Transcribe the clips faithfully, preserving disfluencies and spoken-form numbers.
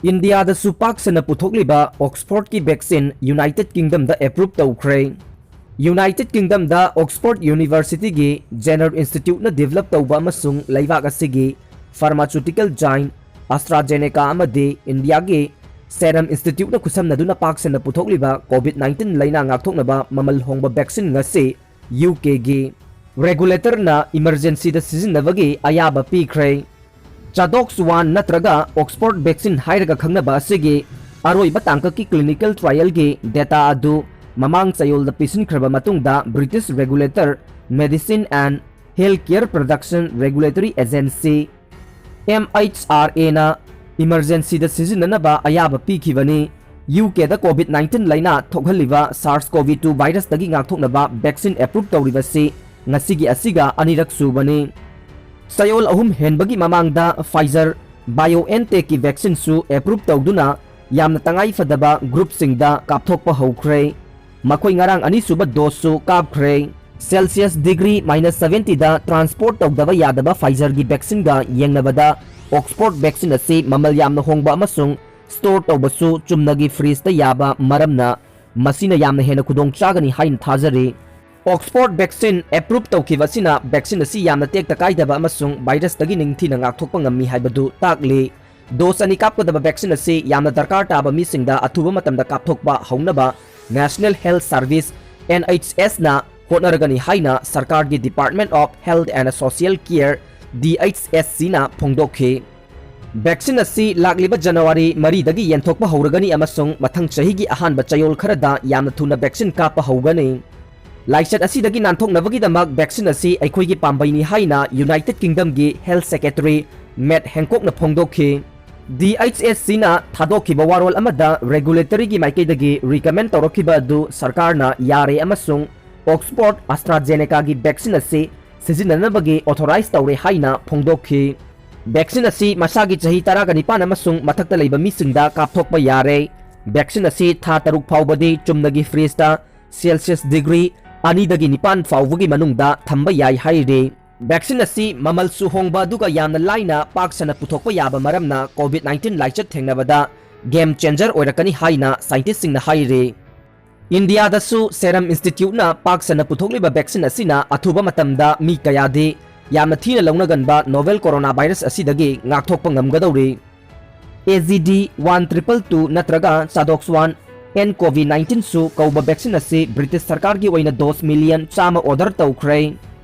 ꯏꯟꯗꯤꯌꯥꯗꯁꯨ ꯄꯥꯛ ꯁꯟꯅ ꯄꯨꯊꯣꯛꯂꯤꯕ ꯑꯣꯛꯁꯐꯣꯔꯗꯀꯤ ꯚꯦꯛꯁꯤꯟ ꯌꯨꯅꯥꯏꯇꯦꯗ ꯀꯤꯡꯗꯝꯗ ꯑꯦꯄ꯭ꯔꯨꯚ ꯇꯧꯈ꯭ꯔꯦ꯫ ꯌꯨꯅꯥꯏꯇꯦꯗ ꯀꯤꯡꯗꯝꯗ ꯑꯣꯛꯁꯐꯣꯔꯗ ꯌꯨꯅꯤꯚꯔꯁꯤꯇꯤꯒꯤ ꯖꯦꯅꯔ ꯏꯟꯁꯇꯤꯇ꯭ꯌꯨꯠꯅ ꯗꯤꯚꯦꯂꯞ ꯇꯧꯕ ꯑꯃꯁꯨꯡ ꯂꯩꯕꯥꯛ ꯑꯁꯤꯒꯤ ꯐꯥꯔꯃꯥꯁ꯭ꯌꯨꯇꯤꯀꯦꯜ ꯖꯥꯏꯟꯠ ꯑꯁꯇ꯭ꯔꯥꯖꯦꯅꯦꯀꯥ ꯑꯃꯗꯤ ꯏꯟꯗꯤꯌꯥꯒꯤ ꯁꯦꯔꯝ ꯏꯟꯁꯇꯤꯇ꯭ꯌꯨꯠꯅ ꯈꯨꯠꯁꯝꯅꯗꯨꯅ ꯄꯥꯛ ꯁꯟꯅ ꯄꯨꯊꯣꯛꯂꯤꯕ ꯀꯣꯚꯤꯗ ꯅꯥꯏꯟꯇꯤꯟ ꯂꯩꯅꯥ ꯉꯥꯛꯊꯣꯛꯅꯕ ꯃꯃꯜ ꯍꯣꯡꯕ ꯚꯦꯛꯁꯤꯟ ꯑꯁꯤ ꯌꯨ ꯀꯦꯒꯤ ꯔꯦꯒꯨꯂꯦꯇꯔꯅ ꯏꯃꯔꯖꯦꯟꯁꯤꯗ ꯁꯤꯖꯤꯟꯅꯕꯒꯤ ꯑꯌꯥꯕ ꯄꯤꯈ꯭ꯔꯦ꯫ ꯆꯥꯗꯣꯛꯁ ꯋꯥꯟ ꯅꯠꯇ꯭ꯔꯒ ꯑꯣꯛꯁꯐꯣꯔꯗ ꯚꯦꯛꯁꯤꯟ ꯍꯥꯏꯔꯒ ꯈꯪꯅꯕ ꯑꯁꯤꯒꯤ ꯑꯔꯣꯏꯕ ꯇꯥꯡꯀꯛꯀꯤ ꯀ꯭ꯂꯤꯅꯤꯀꯦꯜ ꯇ꯭ꯔꯥꯏꯌꯦꯜꯒꯤ ꯗꯦꯇꯥ ꯑꯗꯨ ꯃꯃꯥꯡ ꯆꯌꯣꯜꯗ ꯄꯤꯁꯤꯟꯈ꯭ꯔꯕ ꯃꯇꯨꯡꯗ British regulator medicine and health care products regulatory agency, M H R ꯑꯦꯅ ꯏꯃꯔꯖꯦꯟꯁꯤꯗ ꯁꯤꯖꯤꯟꯅꯅꯕ ꯑꯌꯥꯕ ꯄꯤꯈꯤꯕꯅꯤ꯫ ꯌꯨ ꯀꯦꯗ ꯀꯣꯚꯤꯗ ꯅꯥꯏꯟꯇꯤꯟ ꯂꯩꯅꯥ ꯊꯣꯛꯍꯜꯂꯤꯕ ꯁꯥꯔꯁ ꯀꯣꯚꯤ ꯇꯨ ꯚꯥꯏꯔꯁꯇꯒꯤ ꯉꯥꯛꯊꯣꯛꯅꯕ ꯚꯦꯛꯁꯤꯟ ꯑꯦꯄ꯭ꯔꯨꯚ ꯇꯧꯔꯤꯕꯁꯤ ꯉꯁꯤꯒꯤ ꯑꯁꯤꯒ ꯑꯅꯤꯔꯛ ꯁꯨꯕꯅꯤ꯫ ꯆꯌꯣꯜ ꯑꯍꯨꯝ ꯍꯦꯟꯕꯒꯤ ꯃꯃꯥꯡꯗ ꯐꯥꯏꯖꯔ ꯕꯥꯏꯑꯣꯑꯦꯟꯇꯦꯛꯀꯤ ꯚꯦꯛꯁꯤꯟꯁꯨ ꯑꯦꯄ꯭ꯔꯨꯚ ꯇꯧꯗꯨꯅ ꯌꯥꯝꯅ ꯇꯉꯥꯏ ꯐꯗꯕ ꯒ꯭ꯔꯨꯞꯁꯤꯡꯗ ꯀꯥꯞꯊꯣꯛꯄ ꯍꯧꯈ꯭ꯔꯦ꯫ ꯃꯈꯣꯏ ꯉꯔꯥꯡ ꯑꯅꯤꯁꯨꯕ ꯗꯣꯁꯁꯨ ꯀꯥꯞꯈ꯭ꯔꯦ꯫ ꯁꯦꯜꯁꯤꯌꯁ ꯗꯤꯒ꯭ꯔꯤ ꯃꯥꯏꯅꯁ ꯁꯚꯦꯟꯇꯤꯗ ꯇ꯭ꯔꯥꯟꯁꯄꯣꯔꯠ ꯇꯧꯗꯕ ꯌꯥꯗꯕ ꯐꯥꯏꯖꯔꯒꯤ ꯚꯦꯛꯁꯤꯟꯒ ꯌꯦꯡꯅꯕꯗ ꯑꯣꯛꯁꯐꯣꯔꯗ ꯚꯦꯛꯁꯤꯟ ꯑꯁꯤ ꯃꯃꯜ ꯌꯥꯝꯅ ꯍꯣꯡꯕ ꯑꯃꯁꯨꯡ ꯁ꯭ꯇꯣꯔ ꯇꯧꯕꯁꯨ ꯆꯨꯝꯅꯒꯤ ꯐ꯭ꯔꯤꯖꯇ ꯌꯥꯕ ꯃꯔꯝꯅ ꯃꯁꯤꯅ ꯌꯥꯝꯅ ꯍꯦꯟꯅ ꯈꯨꯗꯣꯡ ꯆꯥꯒꯅꯤ ꯍꯥꯏꯅ ꯊꯥꯖꯔꯤ꯫ ꯑꯣꯛꯁꯐꯣꯔꯗ ꯚꯦꯛꯁꯤꯟ ꯑꯦꯄ꯭ꯔꯨꯚ ꯇꯧꯈꯤꯕ ꯑꯁꯤꯅ ꯚꯦꯛꯁꯤꯟ ꯑꯁꯤ ꯌꯥꯝꯅ ꯇꯦꯛꯇ ꯀꯥꯏꯗꯕ ꯑꯃꯁꯨꯡ ꯚꯥꯏꯔꯁꯇꯒꯤ ꯅꯤꯡꯊꯤꯅ ꯉꯥꯛꯊꯣꯛꯄ ꯉꯝꯃꯤ ꯍꯥꯏꯕꯗꯨ ꯇꯥꯛꯂꯤ꯫ ꯗꯣꯁ ꯑꯅꯤ ꯀꯥꯞꯀꯗꯕ ꯚꯦꯛꯁꯤꯟ ꯑꯁꯤ ꯌꯥꯝꯅ ꯗꯔꯀꯥꯔ ꯇꯥꯕ ꯃꯤꯁꯤꯡꯗ ꯑꯊꯨꯕ ꯃꯇꯝꯗ ꯀꯥꯞꯊꯣꯛꯄ ꯍꯧꯅꯕ national health service, N H ꯑꯦꯁꯅ ꯍꯣꯠꯅꯔꯒꯅꯤ ꯍꯥꯏꯅ ꯁꯔꯀꯥꯔꯒꯤ department of health and social care, D H S ꯁꯤꯅ ꯐꯣꯡꯗꯣꯛꯈꯤ꯫ ꯚꯦꯛꯁꯤꯟ ꯑꯁꯤ ꯂꯥꯛꯂꯤꯕ ꯖꯅꯋꯥꯔꯤ ꯃꯔꯤꯗꯒꯤ ꯌꯦꯟꯊꯣꯛꯄ ꯍꯧꯔꯒꯅꯤ ꯑꯃꯁꯨꯡ ꯃꯊꯪ ꯆꯍꯤꯒꯤ ꯑꯍꯥꯟꯕ ꯆꯌꯣꯜ ꯈꯔꯗ ꯌꯥꯝꯅ ꯊꯨꯅ ꯚꯦꯛꯁꯤꯟ ꯀꯥꯞꯄ ꯍꯧꯒꯅꯤ꯫ ꯂꯥꯏꯆꯠ ꯑꯁꯤꯗꯒꯤ ꯅꯥꯟꯊꯣꯛꯅꯕꯒꯤꯗꯃꯛ ꯚꯦꯛꯁꯤꯟ ꯑꯁꯤ ꯑꯩꯈꯣꯏꯒꯤ ꯄꯥꯝꯕꯩꯅꯤ ꯍꯥꯏꯅ ꯌꯨꯅꯥꯏꯇꯦꯗ ꯀꯤꯡꯗꯝꯒꯤ ꯍꯦꯜꯊ ꯁꯦꯀ꯭ꯔꯦꯇꯔꯤ ꯃꯦꯠ ꯍꯦꯡꯀꯣꯛꯅ ꯐꯣꯡꯗꯣꯛꯈꯤ꯫ ꯗꯤ ꯑꯩꯆ ꯑꯦꯁ ꯁꯤꯅ ꯊꯥꯗꯣꯛꯈꯤꯕ ꯋꯥꯔꯣꯜ ꯑꯃꯗ ꯔꯦꯒꯨꯂꯦꯇꯔꯤꯒꯤ ꯃꯥꯏꯀꯩꯗꯒꯤ ꯔꯤꯀꯃꯦꯟ ꯇꯧꯔꯛꯈꯤꯕ ꯑꯗꯨ ꯁꯔꯀꯥꯔꯅ ꯌꯥꯔꯦ ꯑꯃꯁꯨꯡ ꯑꯣꯛꯁꯐꯣꯔꯗ ꯑꯁꯇ꯭ꯔꯥꯖꯦꯅꯦꯀꯥꯒꯤ ꯚꯦꯛꯁꯤꯟ ꯑꯁꯤ ꯁꯤꯖꯤꯟꯅꯅꯕꯒꯤ ꯑꯣꯊꯣꯔꯥꯏꯖ ꯇꯧꯔꯦ ꯍꯥꯏꯅ ꯐꯣꯡꯗꯣꯛꯈꯤ꯫ ꯚꯦꯛꯁꯤꯟ ꯑꯁꯤ ꯃꯁꯥꯒꯤ ꯆꯍꯤ ꯇꯔꯥꯒ ꯅꯤꯄꯥꯟ ꯑꯃꯁꯨꯡ ꯃꯊꯛꯇ ꯂꯩꯕ ꯃꯤꯁꯤꯡꯗ ꯀꯥꯞꯊꯣꯛꯄ ꯌꯥꯔꯦ꯫ ꯚꯦꯛꯁꯤꯟ ꯑꯁꯤ ꯊꯥ ꯇꯔꯨꯛ ꯐꯥꯎꯕꯗꯤ ꯆꯨꯝꯅꯒꯤ ꯐ꯭ꯔꯤꯖꯇ ꯁꯦꯜꯁꯤꯌꯁ ꯗꯤꯒ꯭ꯔꯤ ꯑꯅꯤꯗꯒꯤ ꯅꯤꯄꯥꯟ ꯐꯥꯎꯕꯒꯤ ꯃꯅꯨꯡꯗ ꯊꯝꯕ ꯌꯥꯏ ꯍꯥꯏꯔꯤ꯫ Vaccine ꯑꯁꯤ ꯃꯃꯜꯁꯨ ꯍꯣꯡꯕ ꯑꯗꯨꯒ ꯌꯥꯝꯅ ꯂꯥꯏꯅ ꯄꯥꯛ ꯁꯟꯅ ꯄꯨꯊꯣꯛꯄ ꯌꯥꯕ ꯃꯔꯝꯅ COVID nineteen ꯂꯥꯏꯆꯠ ꯊꯦꯡꯅꯕꯗ game changer ꯑꯣꯏꯔꯛꯀꯅꯤ ꯍꯥꯏꯅ scientistꯁꯤꯡꯅ ꯍꯥꯏꯔꯤ꯫ ꯏꯟꯗꯤꯌꯥꯗꯁꯨ Serum Instituteꯅ ꯄꯥꯛ ꯁꯟꯅ ꯄꯨꯊꯣꯛꯂꯤꯕ vaccine ꯑꯁꯤꯅ ꯑꯊꯨꯕ ꯃꯇꯝꯗ ꯃꯤ ꯀꯌꯥꯗꯤ ꯌꯥꯝꯅ ꯊꯤꯅ ꯂꯧꯅꯒꯟꯕ novel coronavirus ꯑꯁꯤꯗꯒꯤ ꯉꯥꯛꯊꯣꯛꯄ ꯉꯝꯒꯗꯧꯔꯤ꯫ AZD one triple two ꯅꯠꯇ꯭ꯔꯒ Chadoxone N COVID nineteenꯁꯨ ꯀꯧꯕ vaccine ꯑꯁꯤ British ꯁꯔꯀꯥꯔꯒꯤ ꯑꯣꯏꯅ dose million ꯆꯥꯝꯃ order ꯇꯧꯈ꯭ꯔꯦ꯫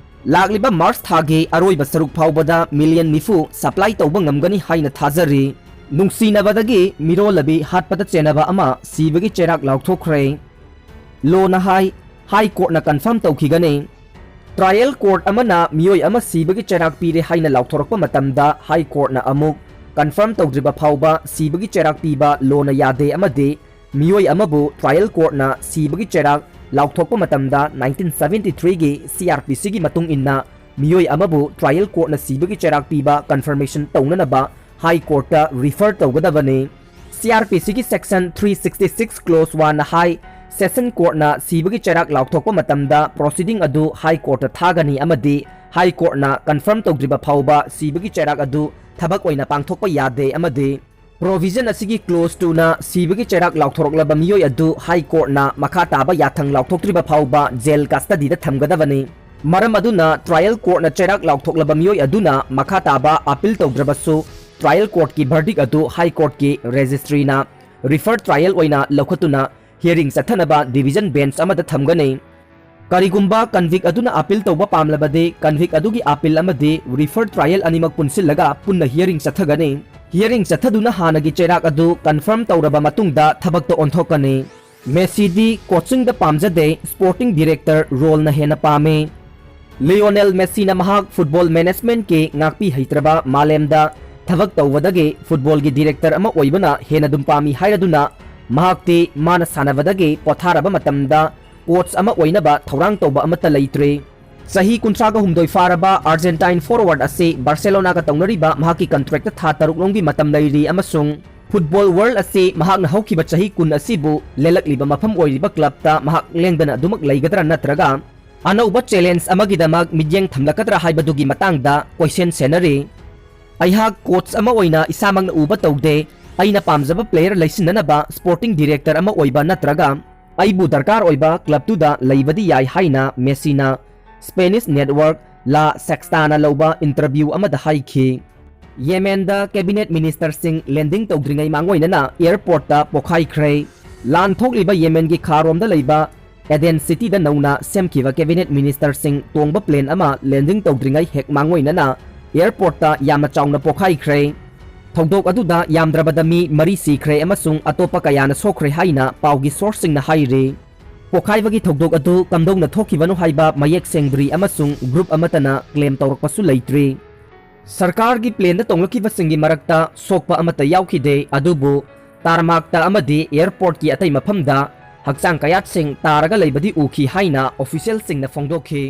ꯂꯥꯛꯂꯤꯕ March ꯊꯥꯒꯤ ꯑꯔꯣꯏꯕ ꯁꯔꯨꯛ ꯐꯥꯎꯕꯗ million ꯅꯤꯐꯨ supply ꯇꯧꯕ ꯉꯝꯒꯅꯤ ꯍꯥꯏꯅ ꯊꯥꯖꯔꯤ꯫ ꯅꯨꯡꯁꯤꯅꯕꯗꯒꯤ ꯃꯤꯔꯣꯜꯂꯕꯤ ꯍꯥꯠꯄꯗ ꯆꯦꯟꯅꯕ ꯑꯃ ꯁꯤꯕꯒꯤ ꯆꯩꯔꯥꯛ ꯂꯥꯎꯊꯣꯛꯈ꯭ꯔꯦ꯫ ꯂꯣꯅ ꯍꯥꯏ, High Courtꯅ confirm ꯇꯧꯈꯤꯒꯅꯤ꯫ Trial court ꯑꯃꯅ ꯃꯤꯑꯣꯏ ꯑꯃ ꯁꯤꯕꯒꯤ ꯆꯩꯔꯥꯛ ꯄꯤꯔꯦ ꯍꯥꯏꯅ ꯂꯥꯎꯊꯣꯔꯛꯄ ꯃꯇꯝꯗ High Courtꯅ ꯑꯃꯨꯛ confirm ꯇꯧꯗ꯭ꯔꯤꯕ ꯐꯥꯎꯕ ꯁꯤꯕꯒꯤ ꯆꯩꯔꯥꯛ ꯄꯤꯕ ꯂꯣꯅ ꯌꯥꯗꯦ ꯑꯃꯗꯤ ꯃꯤꯑꯣꯏ ꯑꯃꯕꯨ trial courtꯅ ꯁꯤꯕꯒꯤ ꯆꯩꯔꯥꯛ ꯂꯥꯎꯊꯣꯛꯄ ꯃꯇꯝꯗ nineteen seventy-threeꯒꯤ CrPCꯒꯤ ꯃꯇꯨꯡ ꯏꯟꯅ ꯃꯤꯑꯣꯏ ꯑꯃꯕꯨ trial courtꯅ ꯁꯤꯕꯒꯤ ꯆꯩꯔꯥꯛ ꯄꯤꯕ confirmation ꯇꯧꯅꯅꯕ High Courtꯇ refer ꯇꯧꯒꯗꯕꯅꯤ꯫ CrPCꯒꯤ section three sixty-six clause oneꯅ ꯍꯥꯏ, Session Courtꯅ ꯁꯤꯕꯒꯤ ꯆꯩꯔꯥꯛ ꯂꯥꯎꯊꯣꯛꯄ ꯃꯇꯝꯗ proceeding ꯑꯗꯨ High Courtꯇ ꯊꯥꯒꯅꯤ ꯑꯃꯗꯤ High Courtꯅ confirm ꯇꯧꯗ꯭ꯔꯤꯕ ꯐꯥꯎꯕ ꯁꯤꯕꯒꯤ ꯆꯩꯔꯥꯛ ꯑꯗꯨ ꯊꯕꯛ ꯑꯣꯏꯅ ꯄꯥꯡꯊꯣꯛꯄ ꯌꯥꯗꯦ ꯑꯃꯗꯤ provision ꯑꯁꯤꯒꯤ clause twoꯅ ꯁꯤꯕꯒꯤ ꯆꯩꯔꯥꯛ ꯂꯥꯎꯊꯣꯔꯛꯂꯕ ꯃꯤꯑꯣꯏ ꯑꯗꯨ High Courtꯅ ꯃꯈꯥ ꯇꯥꯕ ꯌꯥꯊꯪ ꯂꯥꯎꯊꯣꯛꯇ꯭ꯔꯤꯕ ꯐꯥꯎꯕ jail custodyꯗ ꯊꯝꯒꯗꯕꯅꯤ꯫ ꯃꯔꯝ ꯑꯗꯨꯅ trial courtꯅ ꯆꯩꯔꯥꯛ ꯂꯥꯎꯊꯣꯛꯂꯕ ꯃꯤꯑꯣꯏ ꯑꯗꯨꯅ ꯃꯈꯥ ꯇꯥꯕ appeal ꯇꯧꯗ꯭ꯔꯕꯁꯨ trial courtꯀꯤ verdict ꯑꯗꯨ High Courtꯀꯤ registryꯅ refer trial ꯑꯣꯏꯅ ꯂꯧꯈꯠꯇꯨꯅ hearing ꯆꯠꯊꯅꯕ division bench ꯑꯃꯗ ꯊꯝꯒꯅꯤ꯫ ꯀꯔꯤꯒꯨꯝꯕ convict ꯑꯗꯨꯅ appeal ꯇꯧꯕ ꯄꯥꯝꯂꯕꯗꯤ convict ꯑꯗꯨꯒꯤ appeal ꯑꯃꯗꯤ refer trial ꯑꯅꯤꯃꯛ ꯄꯨꯟꯁꯤꯜꯂꯒ ꯄꯨꯟꯅ hearing ꯆꯠꯊꯒꯅꯤ꯫ Hearing ꯆꯠꯊꯗꯨꯅ ꯍꯥꯟꯅꯒꯤ ꯆꯩꯔꯥꯛ ꯑꯗꯨ confirm ꯇꯧꯔꯕ ꯃꯇꯨꯡꯗ ꯊꯕꯛꯇ ꯑꯣꯟꯊꯣꯛꯀꯅꯤ꯫ ꯃꯦꯁꯤꯗꯤ coachingꯗ ꯄꯥꯝꯖꯗꯦ, sporting director roleꯅ ꯍꯦꯟꯅ ꯄꯥꯝꯃꯤ꯫ ꯂꯤꯑꯣꯅꯦꯜ ꯃꯦꯁꯤꯅ ꯃꯍꯥꯛ football managementꯀꯤ ꯉꯥꯛꯄꯤ ꯍꯩꯇ꯭ꯔꯕ ꯃꯥꯂꯦꯝꯗ ꯊꯕꯛ ꯇꯧꯕꯗꯒꯤ footballꯒꯤ director ꯑꯃ ꯑꯣꯏꯕꯅ ꯍꯦꯟꯅ ꯑꯗꯨꯝ ꯄꯥꯝꯃꯤ ꯍꯥꯏꯔꯗꯨꯅ ꯃꯍꯥꯛꯇꯤ ꯃꯥꯅ ꯁꯥꯟꯅꯕꯗꯒꯤ ꯄꯣꯊꯥꯔꯕ ꯃꯇꯝꯗ coach ꯑꯃ ꯑꯣꯏꯅꯕ ꯊꯧꯔꯥꯡ ꯇꯧꯕ ꯑꯃꯠꯇ ꯂꯩꯇ꯭ꯔꯤ꯫ ꯆꯍꯤ ꯀꯨꯟꯊ꯭ꯔꯥꯒ ꯍꯨꯝꯗꯣꯏ ꯐꯥꯔꯕ Argentine forward ꯑꯁꯤ Barcelonaꯒ ꯇꯧꯅꯔꯤꯕ ꯃꯍꯥꯛꯀꯤ contractꯇ ꯊꯥ ꯇꯔꯨꯛ ꯂꯣꯝꯒꯤ ꯃꯇꯝ ꯂꯩꯔꯤ ꯑꯃꯁꯨꯡ football world ꯑꯁꯤ ꯃꯍꯥꯛꯅ ꯍꯧꯈꯤꯕ ꯆꯍꯤ ꯀꯨꯟ ꯑꯁꯤꯕꯨ ꯂꯦꯜꯂꯛꯂꯤꯕ ꯃꯐꯝ ꯑꯣꯏꯔꯤꯕ clubꯇ ꯃꯍꯥꯛ ꯂꯦꯡꯗꯅ ꯑꯗꯨꯃꯛ ꯂꯩꯒꯗ꯭ꯔꯥ ꯅꯠꯇ꯭ꯔꯒ ꯑꯅꯧꯕ ꯆꯦꯂꯦꯟꯖ ꯑꯃꯒꯤꯗꯃꯛ ꯃꯤꯠꯌꯦꯡ ꯊꯝꯂꯛꯀꯗ꯭ꯔꯥ ꯍꯥꯏꯕꯗꯨꯒꯤ ꯃꯇꯥꯡꯗ ꯀꯣꯏꯁꯟ ꯁꯦꯟꯅꯔꯤ꯫ ꯑꯩꯍꯥꯛ ꯀꯣꯆ ꯑꯃ ꯑꯣꯏꯅ ꯏꯁꯥꯃꯛꯅ ꯎꯕ ꯇꯧꯗꯦ꯫ ꯑꯩꯅ ꯄꯥꯝꯖꯕ ꯄ꯭ꯂꯦꯌꯔ ꯂꯩꯁꯤꯟꯅꯅꯕ ꯁ꯭ꯄꯣꯔꯇꯤꯡ ꯗꯤꯔꯦꯛꯇꯔ ꯑꯃ ꯑꯣꯏꯕ ꯅꯠꯇ꯭ꯔꯒ ꯑꯩꯕꯨ ꯗꯔꯀꯥꯔ ꯑꯣꯏꯕ ꯀ꯭ꯂꯕꯇꯨꯗ ꯂꯩꯕꯗꯤ ꯌꯥꯏ ꯍꯥꯏꯅ ꯃꯦꯁꯤꯅ ꯁ꯭ꯄꯦꯅꯤꯁ ꯅꯦꯠꯋꯥꯔꯛ ꯂꯥ ꯁꯦꯛꯁꯇꯥꯅ ꯂꯧꯕ ꯏꯟꯇꯔꯚ꯭ꯌꯨ ꯑꯃꯗ ꯍꯥꯏꯈꯤ꯫ ꯌꯦꯃꯦꯟꯗ ꯀꯦꯕꯤꯅꯦꯠ ꯃꯤꯅꯤꯁꯇꯔꯁꯤꯡ ꯂꯦꯟꯗꯤꯡ ꯇꯧꯗ꯭ꯔꯤꯉꯩ ꯃꯥꯡꯑꯣꯏꯅꯅ ꯑꯦꯌꯔꯄꯣꯔꯠꯇ ꯄꯣꯈꯥꯏꯈ꯭ꯔꯦ꯫ ꯂꯥꯟ ꯊꯣꯛꯂꯤꯕ ꯌꯦꯃꯦꯟꯒꯤ ꯈꯥꯔꯣꯝꯗ ꯂꯩꯕ ꯑꯦꯗꯦꯟ ꯁꯤꯇꯤꯗ ꯅꯧꯅ ꯁꯦꯝꯈꯤꯕ ꯀꯦꯕꯤꯅꯦꯠ ꯃꯤꯅꯤꯁꯇꯔꯁꯤꯡ ꯇꯣꯡꯕ ꯄ꯭ꯂꯦꯟ ꯑꯃ ꯂꯦꯟꯗꯤꯡ ꯇꯧꯗ꯭ꯔꯤꯉꯩ ꯍꯦꯛ ꯃꯥꯡꯑꯣꯏꯅꯅ ꯑꯦꯌꯔꯄꯣꯔꯠꯇ ꯌꯥꯝꯅ ꯆꯥꯎꯅ ꯄꯣꯈꯥꯏꯈ꯭ꯔꯦ꯫ ꯊꯧꯗꯣꯛ ꯑꯗꯨꯗ ꯌꯥꯝꯗ꯭ꯔꯕꯗ ꯃꯤ ꯃꯔꯤ ꯁꯤꯈ꯭ꯔꯦ ꯑꯃꯁꯨꯡ ꯑꯇꯣꯞꯄ ꯀꯌꯥꯅ ꯁꯣꯛꯈ꯭ꯔꯦ ꯍꯥꯏꯅ ꯄꯥꯎꯒꯤ ꯁꯣꯔꯁꯁꯤꯡꯅ ꯍꯥꯏꯔꯤ꯫ ꯄꯣꯈꯥꯏꯕꯒꯤ ꯊꯧꯗꯣꯛ ꯑꯗꯨ ꯀꯝꯗꯧꯅ ꯊꯣꯛꯈꯤꯕꯅꯣ ꯍꯥꯏꯕ ꯃꯌꯦꯛ ꯁꯦꯡꯗ꯭ꯔꯤ ꯑꯃꯁꯨꯡ ꯒ꯭ꯔꯨꯞ ꯑꯃꯠꯇꯅ ꯀ꯭ꯂꯦꯝ ꯇꯧꯔꯛꯄꯁꯨ ꯂꯩꯇ꯭ꯔꯤ꯫ ꯁꯔꯀꯥꯔꯒꯤ ꯄ꯭ꯂꯦꯟꯗ ꯇꯣꯡꯂꯛꯈꯤꯕꯁꯤꯡꯒꯤ ꯃꯔꯛꯇ ꯁꯣꯛꯄ ꯑꯃꯠꯇ ꯌꯥꯎꯈꯤꯗꯦ, ꯑꯗꯨꯕꯨ ꯇꯥꯔꯃꯥꯛꯇ ꯑꯃꯗꯤ ꯑꯦꯌꯔꯄꯣꯔꯠꯀꯤ ꯑꯇꯩ ꯃꯐꯝꯗ ꯍꯛꯆꯥꯡ ꯀꯌꯥꯠꯁꯤꯡ ꯇꯥꯔꯒ ꯂꯩꯕꯗꯤ ꯎꯈꯤ ꯍꯥꯏꯅ ꯑꯣꯐꯤꯁꯤꯌꯦꯜꯁꯤꯡꯅ ꯐꯣꯡꯗꯣꯛꯈꯤ꯫